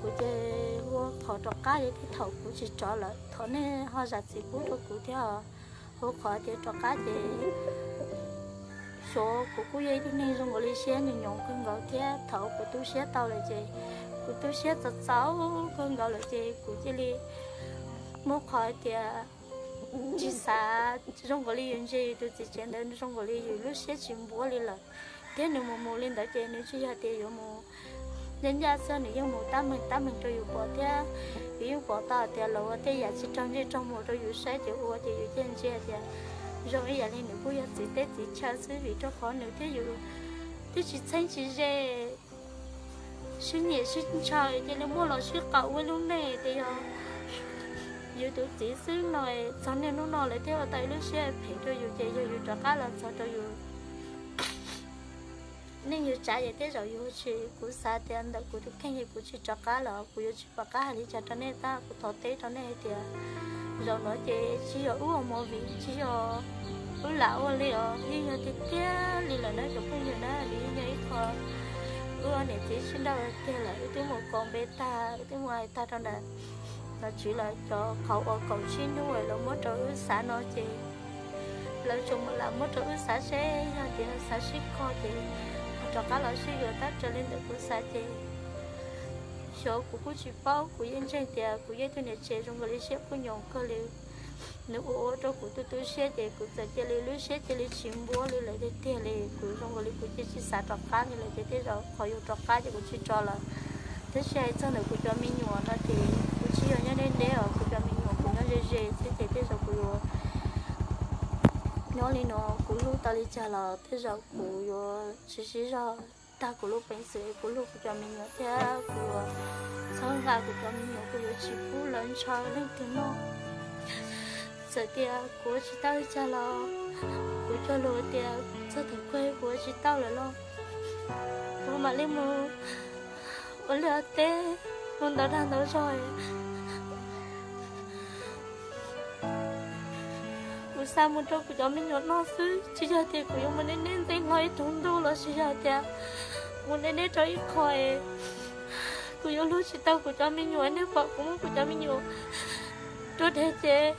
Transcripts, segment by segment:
Kuv ces ua qhov rov qab ces thaum kuv tsis rov lawm thov nej ho zam txim pub rau kuv thiab. Ua qhov tias rov qab ces xyov kuv kuj yog ib tug neeg zoo nkaus li siab nyoos nyoos kawg nkaus thiab thaum kuv tu siab tau lawm ces kuv tu siab txaus txaus kawg nkaus lawm ces kuv cia li muaj qhov tias tsis xav zoo nkaus li yus ntsia yus tus txiv tsev ntawd zoo nkaus li yus lub siab tsis npuab li lawm. Thiab nws mus mus li ntawd ces nws tsis yog tias yuav mus ncaj ncaj xwb, nws yeej mus tab meeg tab meeg rau yus pom thiab yus yeej pom tau tias los ua tej yam tsis raug ntsej raug muag rau yus saib ces ua ces yus thiaj ntsia tias zoo ib yam li nws kuj yog txiv teb txiv chaw xwb vim rau qhov nws thiab yus twb tsis txheeb tsis ze, sib nyiam sib ntshaw cia li muaj los sib qawm ua lub neej tias yog yus tus txiv xwb no, txog niaj hnub no lawv thiaj ua tau ib lub siab phem rau yus ces yog yus rov qab los txog rau yus neej yus tsav ces tej zaum yus tsis, kuv xav tias ntawm kuv tus kheej ces kuv tsis rov qab los kuv yuav tsis pom qab hais li cas rau nej tab kuv thov teb rau nej hais tias zaum no ces tsis yog wb ua movie, tsis yog wb lam ua li os, yeej yog tiag tiag li lawm na cov phooj ywg na, nws yeej yog ib qho wb niam txiv sib nrauj tiag lawm, wb twb mus kos npe tag, wb twb mus hais tag rau ntawm nom tswv lawv cov qhauv uas kaum tsib hnub lawv muab rau wb xav no ces lawv tsuas lam muab rau wb xav seb yog tias xav sib kho ces rov qab los sib yuav tab raws li ntawm kuv xav ces xyov kuv kuj tsis paub, kuv yeej ntseeg tias kuv yog ib tug niam tsev zoo nkaus li siab kuj nyoos kawg li. Nws ua ua rau kuv tu tu siab ces kuv txawm cia li lub siab cia li tsis npuab li lawm tiag tiag li. Kuv zoo nkaus li kuv cia tsis xav rov qab li lawm ces tej zaum qhov yuav rov qab ces kuv tsis rov lawm. Tab sis hais txog ntawm kuv cov me nyuam no ces kuv tsis yog nyob deb deb os, kuv cov me nyuam kuv nyob ze ze xwb ces tej zaum kuv yuav nyob li no, kuv hlub tau li cas los tej zaum kuv yuav tsis sib zog tag kuv lub peev xwm kuv hlub kuv cov me nyuam thiab kuv yuav txhawb nqa kuv cov me nyuam, kuv yuav tsis pub lawv ntshaw leej twg noj. Txawm tias kuv ua tsis tau li cas los kuv cog lus tias txog thaum kawg kuv ua tsis tau lawm los kuv mam li mus ua liaj ua teb, mus ntawv dag ntawv zog. Kuv xav mus rau kuv cov me nyuam noj xwb, tsis yog tias kuv yuav mus neb neb ntxeev hlo ib tug ntuj los sis yog tias mus neb neb rau ib qho es kuv yuav hlub tsis tau kuv cov me nyuam, nej pom kuv muab kuv cov me nyuam rua deg ces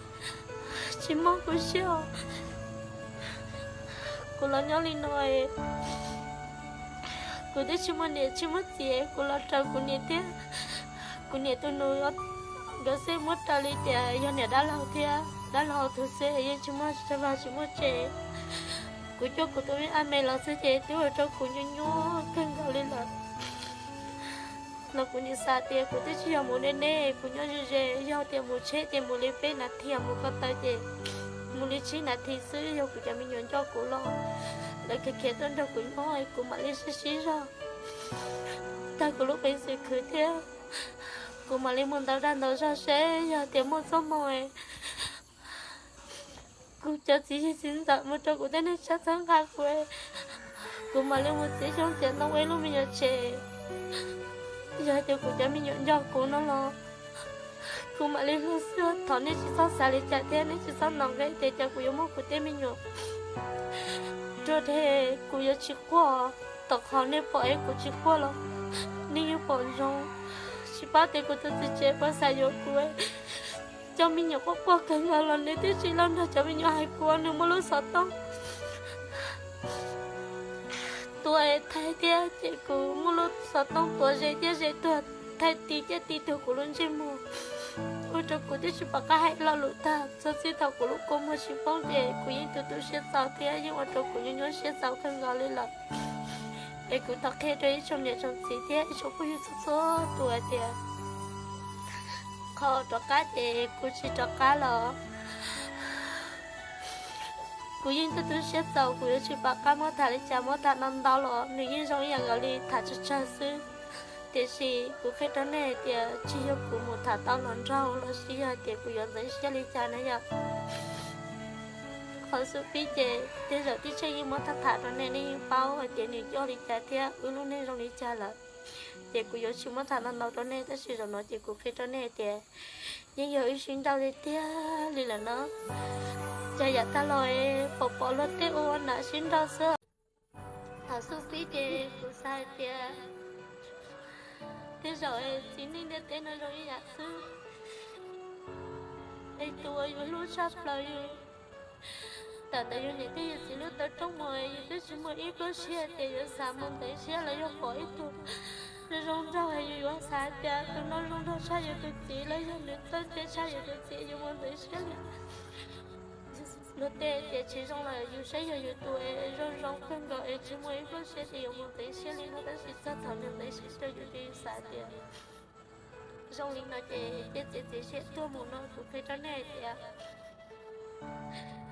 tsis mob kuv siab os. Kuv los nyob li no, kuv twb tsis muaj niam tsis muaj txiv, kuv los raws kuv niam thiab kuv niam tus nus, nkawd xwb muab raws li tias yog niam dab laug thiab dab laug tus xwb, yeej tsis muaj tsis muaj tsev. Kuv coj kuv tus me ab me los xwb ces twb ua rau kuv nyuaj nyuaj kawg nkaus li lawm. Los kuv nim xav tias kuv twb tsis yog mus deb deb, kuv nyob ze ze, yog tias mus tsheb ces mus li peb nas this, mus ko taw ces mus li tsib nas this xwb, yog kuv cov me nyuam nco kuv los lawv khiav khiav tuaj nrog kuv nyob, kuv mam li sib sib zog tag kuv lub peev xwm khwv thiab kuv mam li mus ntawv dag ntawv zog seb yog tias muaj txoj hmoo kuv cov txiv yig txiv ntxawm mus rau kuv tej neeg tshaj txhawb nqa kuv, kuv mam li mus txiav xyoob txiav ntoo ua ib lub me nyuam tsev. Yog tias kuv cov me nyuam nco kuv no los kuv mam li hlub xwb, thov nej tsis txhob xav li cas thiab nej tsis txhob ntau nqe tias cas kuv yuav muab kuv tej me nyuam rua deg, kuv yuav tsis quaj. Tom qhov nej pom es kuv tsis quaj los nej yeej pom zoo, tsis paub tias kuv tus txiv tsev puas xav yuav kuv. Cov me nyuam quaj quaj kawg nkaus los nws twb tsis los nrog cov me nyuam hais kuv, nws muaj lub xov tooj tuav thaij thiab ces kuv muaj lub xov tooj tuav ze thiab ze tuag, thaij ti thiab ti tuag kuv lub ntsej muag, ua rau kuv twb tsis pom qab hais lo lus tag. Txog txij thaum kuv lub kua muag tsis poob ces kuv yeej tu tu siab txaus thiab yeej ua rau kuv nyuaj nyuaj siab txaus kawg nkaus li lawm. Es kuv thov qhia rau ib tsoom niam tsoom txiv thiab ib tsoom phooj ywg txhua txhua tus hais tias qhov rov qab ces kuv tsis rov qab los. Kuv yeej tu tu siab txaus, kuv yuav tsis pom qab muab tham li cas, muab tham ntau ntau los nws yeej zoo ib yam nkaus li tham tsawg tsawg xwb. Tiam sis kuv qhia rau nej hais tias tsis yog kuv mus tham tau hluas nraug los sis yog hais tias kuv yuav ntxeev siab li cas na yom. Qhov xub pib ces tej zaum tib tsheej yeej muab tham tham rau nej, nej yeej paub hais tias nws coj li cas thiab wb lub neej zoo li cas lawm. Ces kuv yuav tsis muab tham ntau ntau rau nej, tab sis zaum no ces kuv qhia rau nej hais tias yeej yog wb sib nrauj tiag tiag li lawm no. Cas yav tag los pom pom luag tej ua ua nam sib nrauj xwb. Thaum xub pib ces kuv xav hais tias Zaum txiv neej ntiaj teb no zoo ib yam xwb, es tus uas yus hlub tshaj plaws yus tawm ntawm yus niam thiab yus txiv lub taw roob mus, yus twb tsis muaj ib pluab siab tias yuav xav mus ntxiv siab los yog pom ib tug zoo zoo nraug, yus yuav xav tias tus no zoo nraug tshaj yus tus txiv los yog nws txawj ntse tshaj yus tus txiv, yus mus ntxiv siab li. Luag tej tias tsis zoo lawm, yus saib yog yus tus es zoo zoo kawg nkaus es tsis muaj ib pluab siab tias yuav mus ntxiv siab li no, tab sis txog thaum nws ntxiv siab rau yus ces yus xav tias zoo li no ces tej txiav txim siab tuag mus no. Kuv qhia rau nej hais tias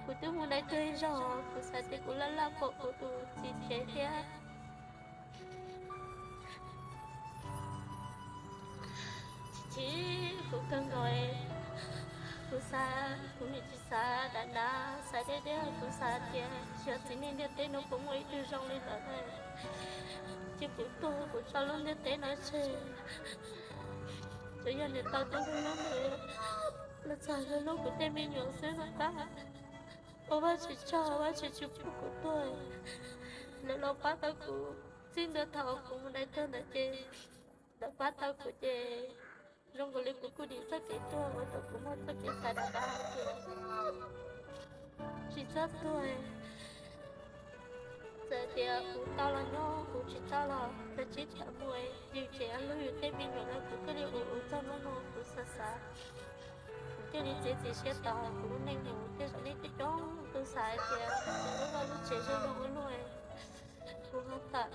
kuv twb mus nais tuag ib zaug, kuv xav tias kuv laj laj pom kuv tus txiv tsev thiab. Chim kuv kawg nkaus, kuv xav, kuv nim tsis xav dav dav, xav deb deb, kuv xav tias xyov txiv neej ntiaj teb no puas muaj ib tug zoo li lawm, ces kuv tuag kuv tso lub ntiaj teb no tseg. Tsuas yog nws tau tub hlub hlub nws los txog hlub hlub kuv tej me nyuam xwb no tab. Ua Vajtswv tsaug, Vajtswv tsis pub kuv tuag, lawv los pab tau kuv. Txij ntawd thaum kuv mus nais tuag ntawd ces lawv pab tau kuv ces zoo nkaus li kuv kuj dim txoj kev tuag ua rau kuv muaj txoj kev xav dav dav hais tias tsis txhob tuag. Txawm tias kuv tau los nyob, kuv tsis tau los kav tsij tham mus, yus tseem hlub yus tej me nyuam no. Kuv thiaj li ua ua txog hnub no kuv xav xav, kuv thiaj li txiav txim siab tau kuv lub neej mus. Tej zaum nej coob coob tus xav hais tias lub vaj lub tsev zoo zoo ua luaj, kuv ho tawm.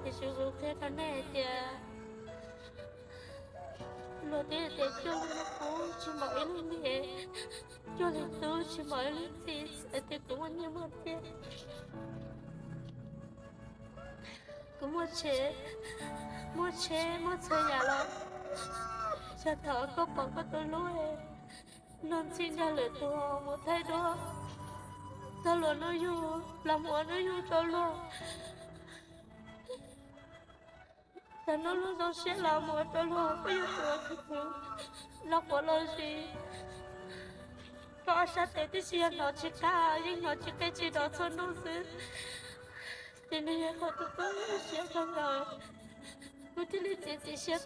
Tiam sis kuv qhia rau nej hais tias luag twb tias cuaj leeg qub tsis npaum ib leeg niam, cuaj leeg tub tsis npaum ib leeg txiv. Txawm tias kuv muaj nyiaj muaj txiaj, kuv muaj tsheb, muaj tsheb muaj txhua yam los, txog thaum koj pom koj tus hlub no ntxhi nrog lwm tus mus thaij duab, txog luag hnub yug los mus ua hnub yug rau luag, txog hnub luag zoo siab los mus ua rau luag, koj yog tus uas khwv khwv los quav los zis, koj ob sab tes tib si yog hnov tsis qab, yeej hnov tsis qe tsis dov txhua hnub xwb. Ces nws yog qhov tu tu siab kawg nkaus, kuv thiaj li txiav txim siab.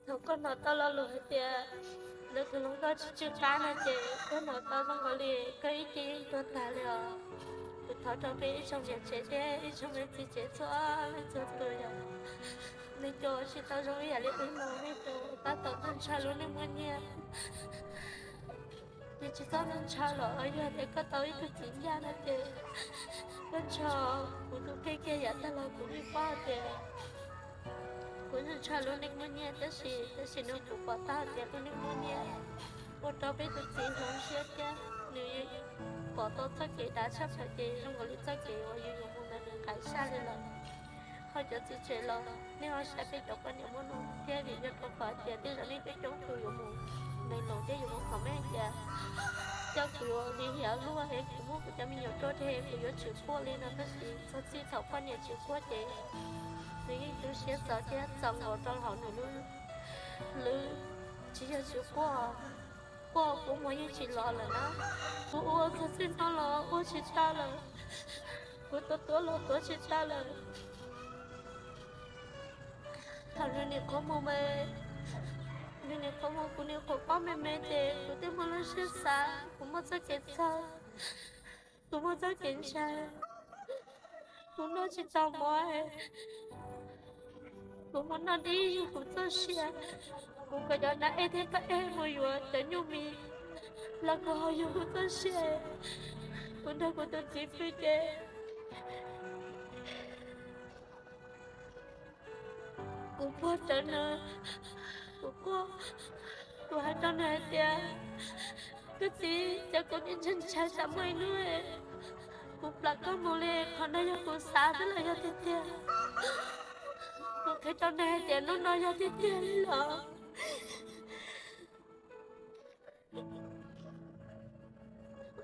Thaum koj hnov tau lo lus hais tias lawv tus hluas nkauj tsis tsw qab no ces koj hnov tau zoo nkaus li koj ib ce yeej tuag tag li os. Kuv thov rau peb ib tsoom niam tsev thiab ib tsoom me txiv tsev txhua leej txhua tus yom, nej cov tsis tau zoo ib yam li wb no, nej cov tab tom ntshaw lub neej muaj nyiaj. Ces tsis txhob ntshaw los yog tias koj tau ib tug txiv ncaj no ces koj ntshaw. Kuv tus kheej kiag yav tag los kuv yeej paub tias kuv yeej ntshaw lub neej muaj nyiaj, tab sis tam sim no kuv pom tau tias lub neej muaj nyiaj ua rau peb tus txiv hloov siab thiab nws pom tau txoj kev dav tshaj plaws ces zoo nkaus li txoj kev uas yus yuav mus ntawd nws nqaim saj li lawm. Ho cov txiv tsev los nej ho saib peb cov poj niam muaj nuj thiab, vim yog rau qhov tias tej zaum nej coob coob tus yuav mus, nws los thiab yuav mus comment tias coj kuv yuav lim hiam luaj es kuv muab kuv cov me nyuam rau rhe kuv yuav tsis quaj li no, tab sis txog txij thaum poj niam tsis quaj ces nws yeej tu siab txawv thiab txaus nkaus rau hauv nws lub hlwb. Tsis yog tsis quaj, quaj kuv muag yeej tsis los lawm na. Kuv ua txog txij no los ua tsis tau lawm, kuv tuav tuav los tuav tsis tau lawm. Thaum nws nim qhuav mus, nws nim qhuav mus kuv nim qhuav paub me me ces kuv twb muaj lub siab xav, kuv muaj txoj kev txhawj, kuv muaj txoj kev ntshai, kuv noj tsis tau mov, kuv mus noj dib yug kuv txoj sia, kuv kom cov nav ej thiab paj ej mus yuav cov nyuj mis los kuv ho yug kuv txoj sia, kuv nrog kuv tus txiv pw ces kuv puag rawv nws, kuv quaj, kuv hais rau nws hais tias, koj txiv, cas kuv nim ntshai ntshai tsam muaj ib hnub kuv plam koj mus li, qhov no yog kuv xav xwb los yog tiag tiag? Kuv qhia rau nws hais tias hnub no yog tiag tiag li los.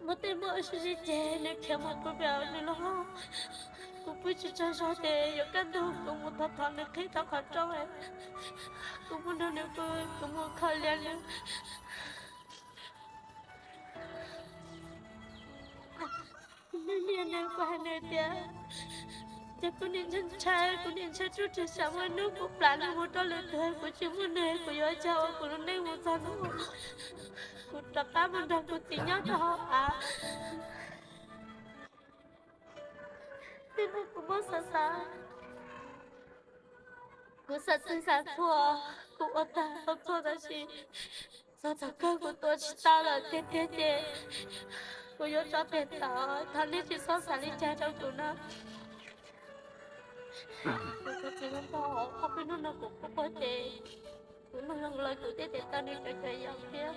Muaj tej muaj sib sib ceg nws khiav mus kuv pem nws lub hauv, kuv pw tsis tsaug zog ces yuav kaj ntug kuv mus thov thov nws qhib rau qhov rooj, kuv mus nrog nws pw, kuv mus kho lias nws. Nws kuv hais nws tias, ces kuv niam ntshai ntshai, kuv niam ntshai tub ris xyaw muaj hnub kuv plam nws mus rau lwm tus, kuv tsis muaj nws kuv yuav ua cas ua kuv lub neej mus txog hnub kuv rov qab mus nrog kuv txiv nyob rau hauv av. Tib no kuv muab xav xav, kuv xav txog xav txhua, kuv ua tag txhua txhua tab sis txog thaum kawg kuv tuav tsis tau lawm tiag tiag ces kuv yuav tso tes tawm, thov nej tsis txhob xav li cas rau kuv na. Kuv txiv hlob, ob peb hnub no kuv quaj quaj ces kuv mloog lawv kuv thiaj tias tau nws cov cov yam thiab.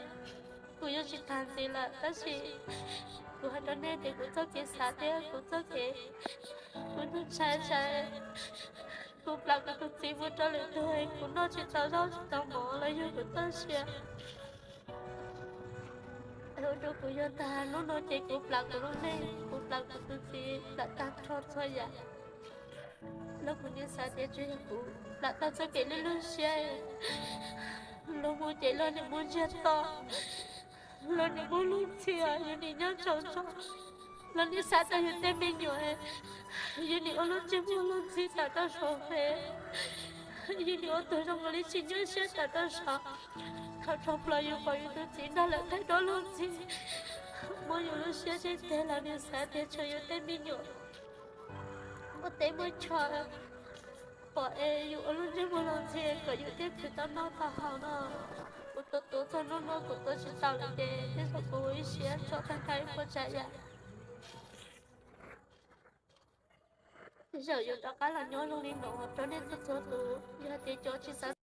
Kuv yuav tsis tham ntxiv lawm tab sis kuv hais rau nej tias kuv txoj kev xav thiab kuv txoj kev, kuv ntshai ntshai, kuv plam kuv tus txiv mus rau lwm tus, kuv noj tsis tau zaub tsis tau mov los yog kuv txoj sia. Ua rau kuv yuav tag hnub no ces kuv plam kuv lub neej, kuv plam kuv tus txiv, plam tag nrho txhua yam. Los kuv nim xav tias tsuas yog kuv plam tau txoj kev lwj lub siab. Luag mus ces luag nim mus ntsiag to, luag nim muaj luag ntxhi, yus nim nyob tsaug zog, luag nim xav tau yus tej me nyuam, yus nim ua lub ntsej muag luag ntxhi tawm rau saum peb, yus nim ua tus zoo li tsis nyuaj siab tawm rau saum. Thaum dhau plaws yus pom yus tus txiv nrog lwm tus dua luag ntxhi, muab yus lub siab teb teg los nim xav tias tshuav yus tej me nyuam muaj teb muaj chaw pom es yus ua lub ntsej muag luag ntxhi kom yus thiaj khwv tau noj tau haus no. Kuv tuav tuav txog hnub no kuv tuav tsis tau lawm ces tej zaum kuv ua ib siab tso tag nrho ib puas tsav yam. Tej zaum yuav rov qab los nyob zoo li no rau nej txhua txhua tus, yog tias cov tsis xav